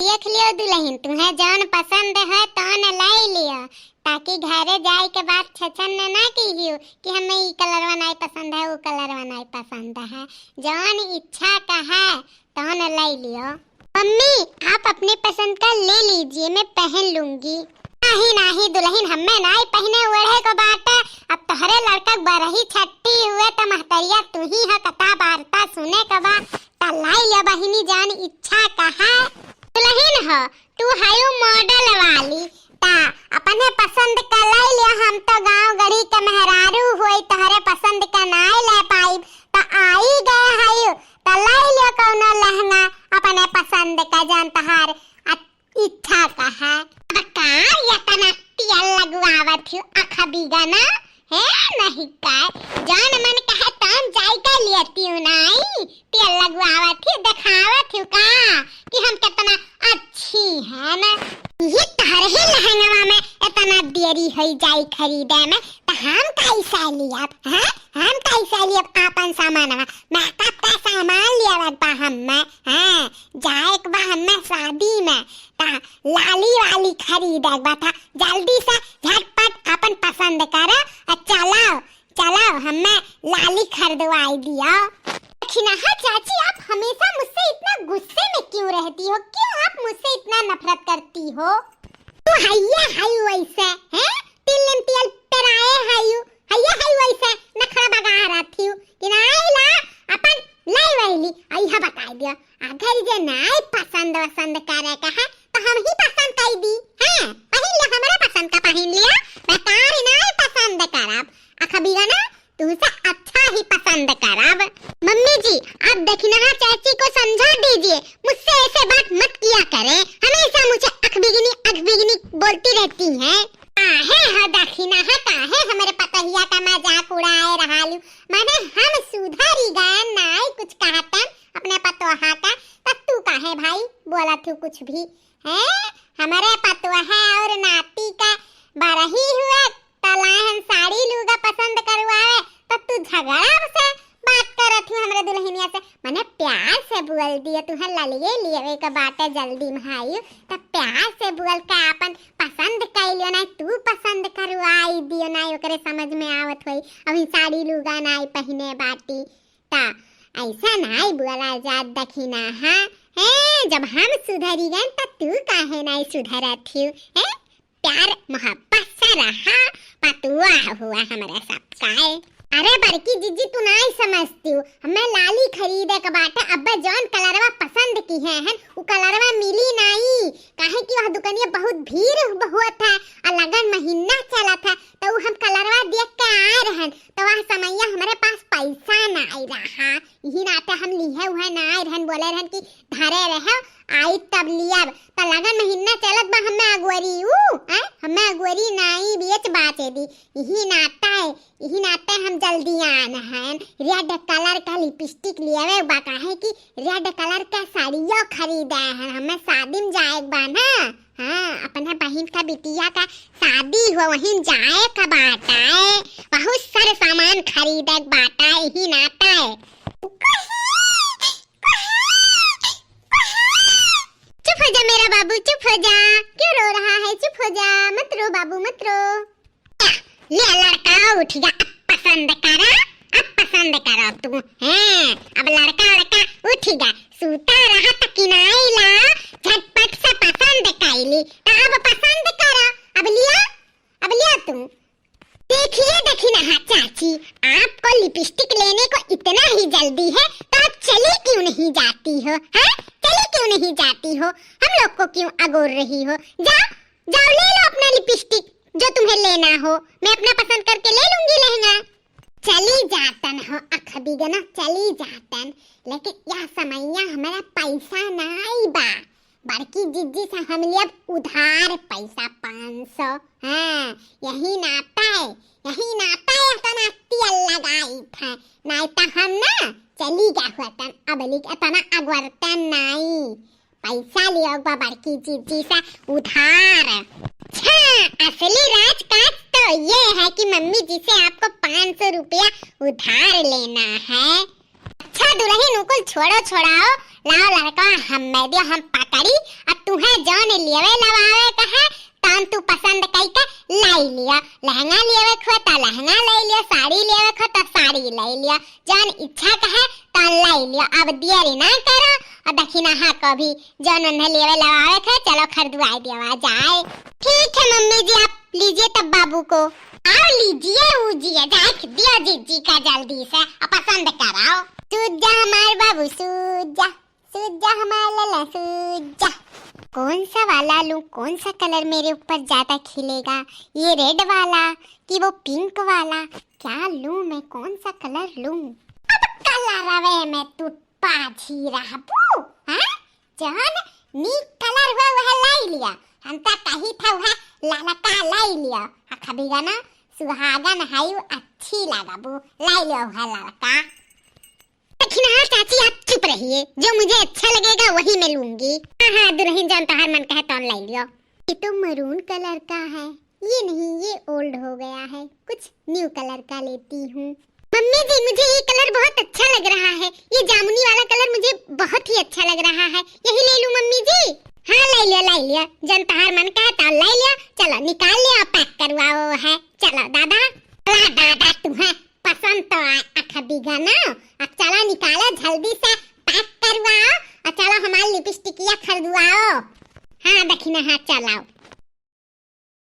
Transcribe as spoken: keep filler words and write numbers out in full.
देख लियो दुलहिन, तुहें जौन पसंद है तौन लाई लियो, ताकि घरे जाए के बाद छछन न ना कीजियो कि हमें ई कलरवा नाई पसंद है, ऊ कलरवा नाई पसंद है। जौन इच्छा का है तौन लाई लियो। मम्मी, आप अपने पसंद का ले लीजिए, मैं पहन लूंगी। नहीं, नहीं दुलहिन, हमें नाई पहने ओढ़े को बाटे। अब तोहरे लड़का के बरही छट्टी हुए त महतरिया तू ही है, कथा वार्ता सुने के बा। त लाई लिया बहिनी जान, इच्छा का है। दुलहिन हो, तू हयू model वाली, त अपने पसंद का लाई लिया। हम तो गांव गढ़ी के मेहरारू होई, तोहरे पसंद का नाई ले पाइब। त आई गए हयू, त लाई लिया कौनो लहंगा अपने पसंद का, जान तोहार अ-, इच्छा का है। अब का इतना तेल लगवावत हो अख बिगना? है नहीं का, जौन मन कहे तौन जाई का लेती हूँ नाई। तेल लगवावत ही, देखावत ही का कि हम कितना अच्छी है ना। ये तोहरे ही लहंगवा में इतना देरी होई जाई खरीदे में, त हम कैसे लियब, हैं? हम कैसे लियब आपन सामानवा? Makeup का सामान लियब बा हमें, हैं? जाए के बा हमें शादी में, त लाली वाली खरीदे के बा, त जल्दी से झटपट अपन पसंद करो और चलो। चलो, हमें लाली खरीदवाई दिया। दखिनहा चाची, आप हमेशा मुझसे इतना गुस्से में क्यों रहती हो? क्यों आप मुझसे इतना नफरत करती हो? तू हइया हई वैसे, हैं? तिल्लिम तियल पेराए हयू, हइया हई वैसे नखरा बगा रहती हो कि नाई ला, अपन लाई वैली, अइहा बताई दिया। अगर जे नाई पसंद वसंद करे का है, तो हम ही पसंद कई दी। हाँ, पहिन ले, हमरे पसंद का पहिन लिया, बेकार नाई पसंद करब। अख बिगना, तुमसे अच्छा ही पसंद करब। मम्मी जी, आप दखिनहा चाची को समझा दीजिए, मुझसे ऐसे बात मत किया करें। हमेशा मुझे अख बिगनी, अख बिगनी बोलती रहती हैं। काहे हो दखिनहा, काहे हमरे पतोहिया का मजाक उड़ाए रहालू? माने हम सुधरी गए, नाई कुछ कहतन अपने पतोहा का, तब तू काहे भाई बोलत हूँ कुछ भी? हैं? हमरे पतोहा और नाती का बरही हुआ, त लाए हन साड़ी लूगा पसंद करवावे, त तू झगड़ा से बात करत हूँ हमरे दुलहिनिया से। मने प्यार से बोल दिया, तुहे ललिये लियावे के बाटे जल्दी में आयु, त प्यार से बोल के आपन पसंद कई लियो, नाई तू पसंद करवाई दियो, नाई ओकरे समझ में आवत होई, अभी साड़ी लूगा नाई पहिने बाटी। त ऐसा नाई बोला जात दखिनहा, हैं? जब हम सुधरी गए त तू काहे नाई सुधरत हू, हैं? प्यार मोहब्बत से रहा, पतुआ हुआ हमरा सबका है। अरे बड़की जिज्जी, तू नाई समझती हू, हमें लाली खरीदे के बाटे, अब्बे जौन कलरवा पसंद किहे हन, उ कलरवा मिली नाई, काहे कि वह दुकनिया बहुत भीड़ हुआ था, आ लगन महीना चला था, तो उ हम कलरवा देख के आए रहन, तो वह समैया हमरे पास पैसा नाई रहा, यही नाते हम लिहे उहे नाई रहन, बोले रहन कि धरे रहे, आई तब लियब। त लगन महीना चलत बा, हमें अगोरी ऊ, हैं? हमें अगोरी नाई बेच बाचे दी। यही नाते, यही नाते हम जल्दी आन हैं। Red colour का lipstick लियावे बा, काहे कि red colour का साड़ियों खरीदे हैं। हमें शादी में जाए के बा ना। हाँ, अपने बहिन का बिटिया का शादी हो, वहीं जाए का बाटे। बहुत सारे सामान खरीदे के बाटे, यही नाते। चुप हो जा मेरा बाबू, चुप हो जा। क्यों रो रहा है? चुप हो जा, मत रो बाबू, मत रो। ले लड़का उठ गया, अब पसंद करा, अब पसंद करा तू। हैं, अब लड़का लड़का उठ गया, सूता रहा त किनाई ला, झटपट से पसंद कैली। त अब पसंद करा, अब लिया, अब लिया तू। देखिए दखिनहा चाची, आपको lipstick लेने को इतना ही जल्दी है, तो आप चली क्यों नहीं जाती हो, हैं? चली क्यों नहीं जाती हो? हम लोग को क्यों अगोर रही हो? जाओ, जाओ, ले लो अपना lipstick, जो तुम्हें लेना हो। मैं अपना पसंद करके ले लूंगी लहंगा। चली जातन हो अख बिगना, चली जातन, लेकिन यह समैया हमारा पैसा नाई बा। बड़की जिज्जी से हम लियब उधार पैसा पाँच सौ। हाँ, यही नाते, यही नाते इतना तेल लगाई थे, नाई त हम ना चली गए होतन, अब लिख इतना अगवरतन नाई। पैसा लियो बा बड़की जिज्जी से उधार। अच्छा, असली राजकाज तो ये है कि मम्मी जी से आपको पाँच सौ रुपया उधार लेना है। अच्छा, दुलहिन, उ कुल छोड़ो छोड़ाओ, लाओ लड़का हम्मे दियो, हम पकड़ी। अब तुहे जौन लेवे लवावे का है, तौन तू पसंद कई के लाई लियो। लहंगा लेवे को त लहंगा लाई लियो, साड़ी लेवे को त साड़ी लाई लियो, जौन इच्छा का है तौन लाई लियो। अब देरी ना करो, और दखिनहा को भी जौन उन्हें लेवे लवावे के, चलो खरीदवाई देवा जाए। ठीक है मम्मी जी, आप लीजिए तब बाबू को। आओ लीजिए, ऊजिए, जाए दियो जीजी का जल्दी से, और पसंद कराओ। सूत जा हमार बाबू, सूत जा, सूत जा हमार लला, सूत जा। कौन सा वाला लूं, कौन सा कलर मेरे ऊपर ज्यादा खिलेगा, ये रेड वाला कि वो पिंक वाला? क्या लूं मैं, कौन सा कलर लूं? अब कलरवे में तू पाझी रहबू, हैं? जौन नीक कलर हुआ वह लाई लिया, हम त कही था वह ललका लाई लिया। अखबिगना सुहागन है, अच्छी लगबू, लाई लिया वह ललका। लेकिन हाँ चाची, आप चुप रहिए, जो मुझे अच्छा लगेगा वही मैं लूंगी। हाँ हाँ दुलहिन, जौन तोहार मन कहे तौन लाई लियो। ये तो मरून कलर का है, ये नहीं, ये ओल्ड हो गया है, कुछ न्यू कलर का लेती हूँ। मम्मी जी, मुझे ये कलर बहुत अच्छा लग रहा है, ये जामुनी वाला कलर मुझे बहुत ही अच्छा लग रहा है, यही ले लूँ मम्मी जी? हाँ लाई लियो, लाई लियो, जौन तोहार मन कहे तौन लाई लियो। चलो निकाल लियो, पैक करवाओ है। चलो दादा, चला दादा, तुहे पसंद तो आए अखबिगना, अब चला निकालो जल्दी से, पैक करवाओ और चलो हमार लिपस्टिकिया खरीदवाओ। हाँ दखिनहा, हाँ चलाओ।